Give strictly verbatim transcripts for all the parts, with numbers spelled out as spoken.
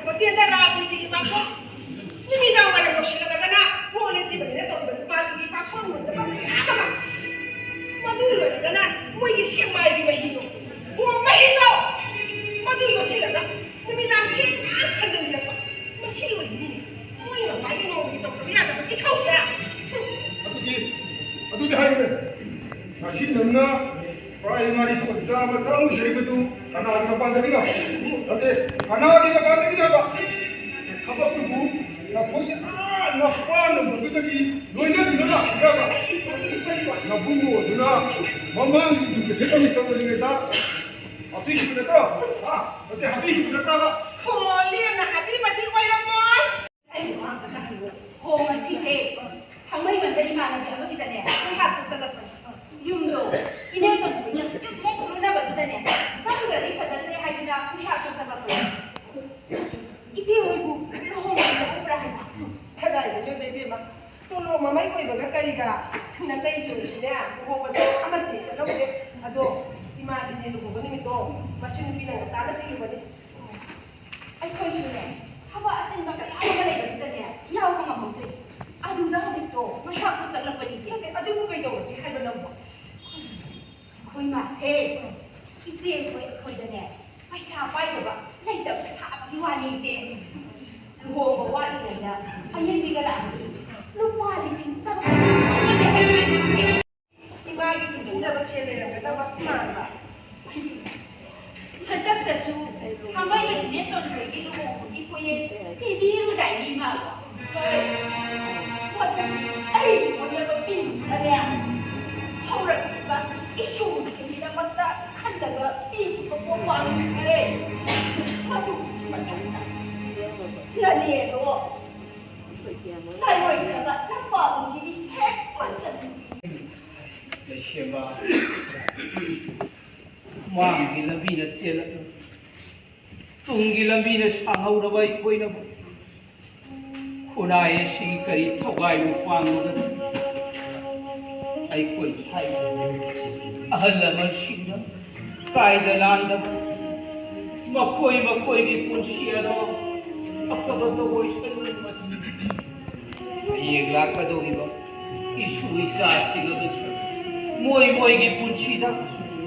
ꯍꯣꯇꯦꯜꯗ ꯔꯥꯖꯅꯤꯇꯤꯒꯤ ꯄꯥꯁꯣꯟ, ꯅꯨꯃꯤꯗꯥꯡ ꯋꯥꯏꯔꯝ ꯌꯧꯁꯤꯜꯂꯛꯂꯒꯅ ꯐꯣꯟ ꯂꯦꯞꯄꯤꯕꯅꯤꯅ ꯇꯧꯔꯤꯕ ꯅꯨꯄꯥꯗꯨꯒꯤ ꯄꯥꯁꯣꯟ ꯃꯨꯟꯗꯕ ꯃꯌꯥꯝ ꯑꯃ, ꯃꯗꯨ ꯂꯣꯏꯔꯒꯅ ꯃꯣꯏꯒꯤ ꯁꯦꯛꯃꯥꯏꯒꯤ ꯃꯍꯤꯗꯣ, ꯕꯣꯝ ꯃꯍꯤꯗꯣ, ꯃꯗꯨ ꯌꯣꯠꯁꯤꯜꯂꯒ ꯅꯨꯃꯤꯗꯥꯡ ꯊꯦꯡꯅ ꯍꯟꯖꯤꯟꯕꯤꯔꯛꯄ꯫ ꯃꯁꯤ ꯂꯣꯏꯔꯤꯅꯤꯅꯦ ꯃꯣꯏ ꯃꯃꯥꯒꯤ ꯅꯣꯡꯃꯒꯤ ꯇꯧꯗꯕ ꯌꯥꯗꯕ ꯏꯊꯧꯁꯦ꯫ ꯑꯗꯨꯗꯤ, ꯑꯗꯨꯗꯤ ꯍꯥꯏꯔꯨꯅꯦ, ꯉꯁꯤ ꯅꯪꯅ ꯄ꯭ꯔꯥꯏꯃꯥꯔꯤ ꯀꯣꯂꯦꯖ ꯃꯆꯥ ꯑꯃ ꯂꯩꯔꯤꯕꯗꯨ ꯀꯅꯥꯒꯤ ꯃꯄꯥꯟꯗꯒꯤꯅꯣ? ꯅꯠꯇꯦ, ꯀꯅꯥꯒꯤ ꯃꯄꯥꯟꯗꯒꯤꯅꯣ ꯍꯥꯏꯕ? ꯊꯕꯛꯇꯨꯕꯨ ꯅꯈꯣꯏꯒꯤ ꯑꯥ ꯅꯄꯥꯅ ꯃꯗꯨꯗꯒꯤ ꯂꯣꯏꯅꯗꯨꯅ ꯂꯥꯛꯈꯤꯕ꯭ꯔꯕ? ꯅꯕꯨꯡꯉꯣ ꯑꯗꯨꯅ ꯃꯃꯥꯡꯒꯤ education minister ꯑꯣꯏꯔꯤꯉꯩꯗ ꯍꯥꯞꯄꯤꯈꯤꯕ ꯅꯠꯇ꯭ꯔꯣ? ꯍꯥ? ꯅꯠꯇꯦ, ꯍꯥꯞꯄꯤꯈꯤꯕ ꯅꯠꯇ꯭ꯔꯕ? ꯍꯣ, ꯂꯦꯝꯅ ꯍꯥꯞꯄꯤꯕꯗꯤ ꯑꯣꯏꯔꯝꯃꯣꯏ꯫ ꯑꯩꯒꯤ ꯋꯥ ꯑꯝꯇ ꯇꯥꯍꯜꯂꯣ꯫ ꯍꯣ, ꯉꯁꯤꯁꯦ ꯊꯥꯡꯃꯩꯕꯟꯗ ꯏꯃꯥꯟꯅꯕꯤ ꯑꯃꯒꯤꯗꯅꯦ ꯍꯨꯏꯍꯥꯠꯇꯨ ꯆꯠꯂꯛꯄꯅꯦ꯫ ꯌꯨꯝꯗꯣ ꯏꯅꯦ ꯇꯣꯝꯕꯤꯅ ꯌꯨꯝ ꯍꯦꯛ ꯂꯣꯟꯅꯕꯗꯨꯗꯅꯦ ꯆꯪꯗ꯭ꯔꯗꯤ ꯐꯖꯗ꯭ꯔꯦ ꯍꯥꯏꯗꯨꯅ ꯍꯨꯏꯍꯥꯠꯇꯨ ꯆꯠꯂꯛꯄꯅꯦ꯫ ꯏꯆꯦ ꯍꯣꯏꯕꯨ ꯂꯨꯍꯣꯡꯕ ꯆꯠꯂꯛꯄ꯭ꯔꯥ ꯍꯥꯏꯕ? ꯀꯗꯥꯏꯗꯅꯣꯗ ꯏꯕꯦꯝꯃ, ꯇꯣꯂꯣꯞ ꯃꯃꯩ ꯀꯣꯏꯕꯒ ꯀꯔꯤꯒ ꯅꯇꯩꯁꯨ ꯏꯁꯤꯅꯦ ꯂꯨꯍꯣꯡꯕꯗꯣ ꯑꯃꯠꯇ ꯍꯦꯛ ꯆꯠꯍꯧꯗꯦ꯫ ꯑꯗꯣ ꯏꯃꯥꯗꯤꯅꯦ ꯂꯨꯍꯣꯡꯕ ꯅꯨꯃꯤꯠꯇꯣ ꯃꯁꯤ ꯅꯨꯄꯤꯅ ꯉꯟꯇꯥꯅ ꯊꯤꯜꯂꯨꯕꯅꯤ꯫ ꯑꯩꯈꯣꯏꯁꯨꯅꯦ ꯊꯕꯛ ꯑꯆꯤꯟꯕ ꯀꯌꯥ ꯑꯃ ꯂꯩꯕꯗꯨꯗꯅꯦ ꯌꯥꯎꯕ ꯉꯝꯍꯧꯗ꯭ꯔꯦ꯫ ꯑꯗꯨꯗ ꯍꯧꯖꯤꯛꯇꯣ ꯉꯥꯏꯍꯥꯛꯇ ꯆꯠꯂꯛꯄꯅꯤ ꯏꯆꯦ꯫ ꯅꯠꯇꯦ, ꯑꯗꯨꯕꯨ ꯀꯩꯗꯧꯔꯒꯦ ꯍꯥꯏꯕ ꯅꯪꯕꯣ? ꯑꯩꯈꯣꯏ ꯃꯥꯁꯦ ꯏꯆꯦ ꯑꯩꯈꯣꯏ ꯑꯩꯈꯣꯏꯗꯅꯦ ꯄꯩꯁꯥ ꯄꯥꯏꯗꯕ ꯂꯩꯇꯕ ꯁꯥꯕꯒꯤ ꯋꯥꯅꯤ ꯏꯆꯦ꯫ ꯂꯨꯍꯣꯡꯕ ꯋꯥꯠꯂꯤꯉꯩꯗ ꯑꯌꯦꯡꯕꯤꯒ ꯂꯥꯛꯑꯗꯤ ꯂꯨꯄꯥ ꯂꯤꯁꯤꯡ ꯇꯔꯨꯛ ꯐꯪꯉꯝꯃꯦ ꯍꯥꯏꯌꯦ ꯏꯆꯦ꯫ ꯏꯃꯥꯒꯤ ꯇꯨꯡꯁꯤꯟꯖꯕ ꯁꯦꯜ ꯂꯩꯔꯝꯒꯗꯕ ꯃꯥꯟꯕ꯫ ꯍꯟꯗꯛꯇꯁꯨ ꯊꯥꯡꯃꯩꯕꯟ ꯏꯅꯦꯇꯣꯟꯕꯒꯤ ꯂꯨꯍꯣꯡꯕꯒꯤ ꯄꯣꯌꯦꯡ ꯄꯤꯕꯤꯔꯨꯗꯥꯏꯅꯦ ꯏꯃꯥ? ꯃꯗꯨ ꯑꯩꯒꯤ ꯍꯣꯠꯅꯕ ꯄꯤꯕꯅꯦ꯫ ꯍꯧꯔꯛꯂꯤꯕ ꯏꯁꯨꯁꯤꯡꯒꯤꯗꯃꯛꯇ ꯈꯜꯂꯒ ꯄꯤꯈꯤꯕ ꯄꯣꯠ ꯄꯥꯡꯈ꯭ꯔꯦ꯫ ꯃꯗꯨꯒꯤꯁꯨ ꯃꯊꯛꯇ ꯅꯅꯦꯗꯣ ꯂꯥꯏꯑꯣꯏꯈ꯭ꯔꯕ ꯅꯄꯥꯕꯨꯡꯒꯤꯗꯤ ꯍꯦꯛ ꯄꯟꯖꯅꯤꯡꯗꯦ꯫ ꯂꯩꯁꯦꯝꯕ꯫ ꯃꯥꯡꯒꯤ ꯂꯝꯕꯤꯅ ꯇꯦꯜꯂꯛꯂꯕ, ꯇꯨꯡꯒꯤ ꯂꯝꯕꯤꯅ ꯁꯥꯡꯍꯧꯔꯕ ꯑꯩꯈꯣꯏꯅꯕꯨ ꯈꯨꯟꯅꯥꯏ ꯑꯁꯤꯒꯤ ꯀꯔꯤ ꯊꯧꯒꯥꯏꯕ ꯄꯥꯡꯂꯒꯅꯤ? ꯑꯩꯈꯣꯏ ꯊꯥꯏꯅ ꯑꯍꯜ ꯂꯃꯟꯁꯤꯡꯅ ꯀꯥꯏꯗ ꯂꯥꯟꯗꯕ ꯃꯈꯣꯏ ꯃꯈꯣꯏꯒꯤ ꯄꯨꯟꯁꯤ ꯑꯗꯣ ꯑꯐꯕꯇ ꯑꯣꯏꯁꯅꯨ꯫ ꯃꯁꯤ ꯍꯌꯦꯡ ꯂꯥꯛꯀꯗꯧꯔꯤꯕ ꯏꯁꯨ ꯏꯆꯥꯁꯤꯡ ꯑꯗꯨꯁꯨ ꯃꯣꯏ ꯃꯣꯏꯒꯤ ꯄꯨꯟꯁꯤꯗ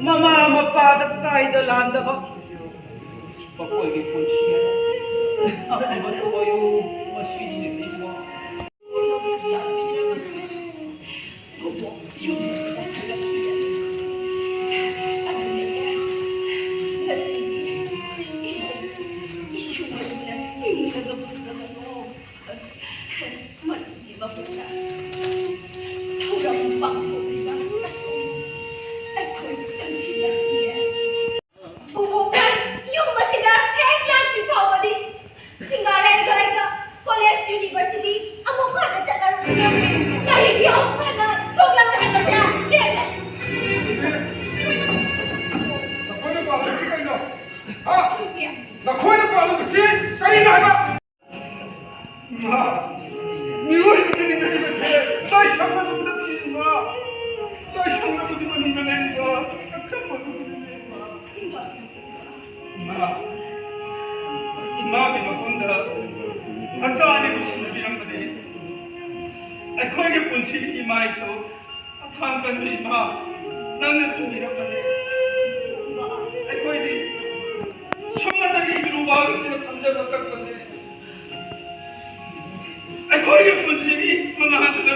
ꯃꯃꯥ ꯃꯄꯥꯗ ꯀꯥꯏꯗ ꯂꯥꯟꯗꯕ ꯃꯈꯣꯏꯒꯤ ꯄꯨꯟꯁꯤ ꯑꯗꯨ ꯑꯐꯕꯇ ꯑꯣꯏꯌꯨ꯫ ꯃꯁꯤꯅꯤ ꯏꯕꯨꯡꯉꯣ꯫ ꯕꯣꯕꯣꯛ ꯌꯨꯝꯗ ꯍꯜꯂꯛꯄꯤꯔꯦ꯫ ꯑꯗꯨꯅꯅꯦ, ꯉꯁꯤꯗꯤ ꯏꯕꯣꯛ ꯏꯁꯨ ꯑꯅꯤꯅ ꯆꯤꯡꯂꯒ ꯄꯨꯔꯒꯅꯣ꯫ ꯃꯗꯨꯒꯤ ꯃꯍꯨꯠꯇ ꯊꯧꯔꯝ ꯄꯥꯡꯊꯣꯛꯂꯤꯕ ꯑꯁꯣꯝ ꯑꯩꯈꯣꯏ ꯆꯪꯁꯤꯜꯂꯁꯤꯅꯦ꯫ ꯕꯣꯕꯣꯛꯅ ꯌꯨꯝ ꯑꯁꯤꯗ ꯍꯦꯛ ꯂꯥꯛꯇ꯭ꯔꯤ ꯐꯥꯎꯕꯗꯤ ꯁꯤꯡꯒꯥꯔꯩꯒ ꯑꯩꯒ college, university ꯑꯃꯨꯛ ꯍꯟꯅ ꯆꯠꯂꯔꯣꯏ꯫ ꯂꯥꯏꯔꯤꯛꯁꯤ ꯑꯃꯨꯛ ꯍꯟꯅ ꯁꯣꯛꯂꯔꯣꯏ ꯍꯥꯏꯕꯁꯦ ꯄꯦꯜꯂꯦ꯫ ꯅꯈꯣꯏꯅ ꯄꯥꯝꯂꯤꯕꯁꯤ ꯀꯔꯤꯅꯣ? ꯍꯥ? ꯅꯈꯣꯏꯅ ꯄꯥꯝꯂꯤꯕꯁꯤ ꯀꯔꯤꯅꯣ ꯍꯥꯏꯕ? ꯏꯃꯥ, ꯃꯤꯑꯣꯏꯕꯒꯤ ꯂꯩꯔꯤꯕꯁꯦ ꯂꯥꯏꯁꯪ ꯑꯗꯨꯗꯅꯤ ꯏꯃꯥ꯫ ꯂꯥꯏꯁꯪ ꯑꯗꯨꯒꯤ ꯃꯅꯨꯡꯗꯅꯦ ꯏꯃꯥ꯫ ꯁꯛꯆꯝ ꯑꯗꯨꯗꯅꯦ ꯏꯃꯥ꯫ ꯏꯃꯥ, ꯏꯃꯥꯒꯤ ꯃꯐꯝꯗ ꯃꯆꯥ ꯑꯅꯤꯕꯨ ꯁꯤꯟꯅꯕꯤꯔꯝꯕꯅꯤ꯫ ꯑꯩꯈꯣꯏꯒꯤ ꯄꯨꯟꯁꯤꯒꯤ ꯏꯃꯥ ꯏꯁꯣꯔ ꯑꯊꯥꯡ ꯀꯟꯕ ꯏꯃꯥ, ꯅꯪꯅ ꯊꯤꯟꯕꯤꯔꯛꯄꯅꯤ꯫ ꯏꯃꯥ, ꯑꯩꯈꯣꯏꯗꯤ ꯁꯨꯞꯅꯇꯒꯤ ꯏꯔꯨꯕꯥꯒꯤ ꯆꯤꯟ ꯐꯝꯖꯕ ꯀꯛꯄꯅꯤ꯫ ꯑꯩꯈꯣꯏꯒꯤ ꯄꯨꯟꯁꯤꯒꯤ ꯃꯉꯥꯜꯗꯨꯅ